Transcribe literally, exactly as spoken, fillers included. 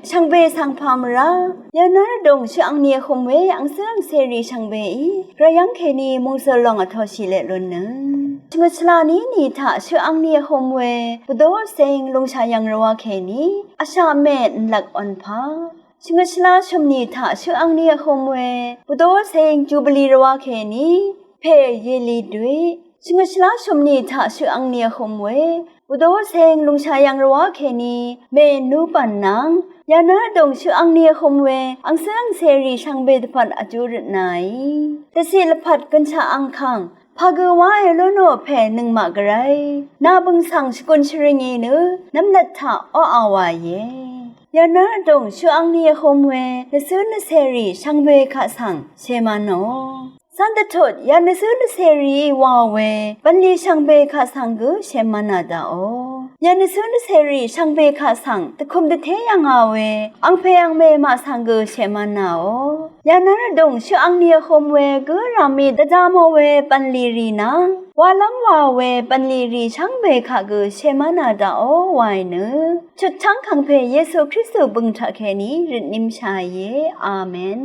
Shvngbe svng pà mvrá yvnv́r vdùng shøq angni vhø̄m we angcǿ angcèrì shvngbeí gvrayv́ng kèní mòngsøl lòng vtōshì leq lunnøng shvngøt shvlá ní nì taq shøq angni vhø̄m we bvdó ceng lùngshà yv̀ng rvwá kèní vshaq mè nvlvk onpà shvngøt shvlá shø̀m nì taq shøq angni vhø̄m we bvdó ceng jubili rvwá kèní pè yeli dui shvngøt shvlá shø̀m nì taq shøq angni vhø̄m we bvdó ceng lùngshà yv̀ng rvwá kèní mè nú bv̀n nvng yvnv́r vdùng shøq angni vhø̄m we angcǿ angcèrì shvngbe dvpvt vjú røtnaí dvciq lvpat gønshaq angkàng pà gø wáe lú nò pè nøngmaq gvray nà bø̀ng svng shvgùn shvrìngì nø nvmlvt taq oqà wàìe. Yvnv́r vdùng shøq angni vhø̄m we nvcǿ nvcèrì shvngbe kaq svng shèmvnò cv́n dvtut yvnvcǿ nvcèrìí wàò we bv̀nlì shvngbe kaq svng gø shèmvnà daqò. Yvnvcǿ nvcèrì shvngbe kaq svng dvkùm dvté yv̀ngà we angpè angmè maq svng gø shèmvnàò. Yvnv́r vdùng shøq angni vhø̄m we gǿ ràmì dvdamò we bv̀nlì rì nvng walv́m wàò we bv̀nlì rì shvngbe kaq gø shèmvnà daqò wàì nø chutchv́ng kàngpè Yesu Kristu bø̀ng taq kèní røtnimshàìe. Amen.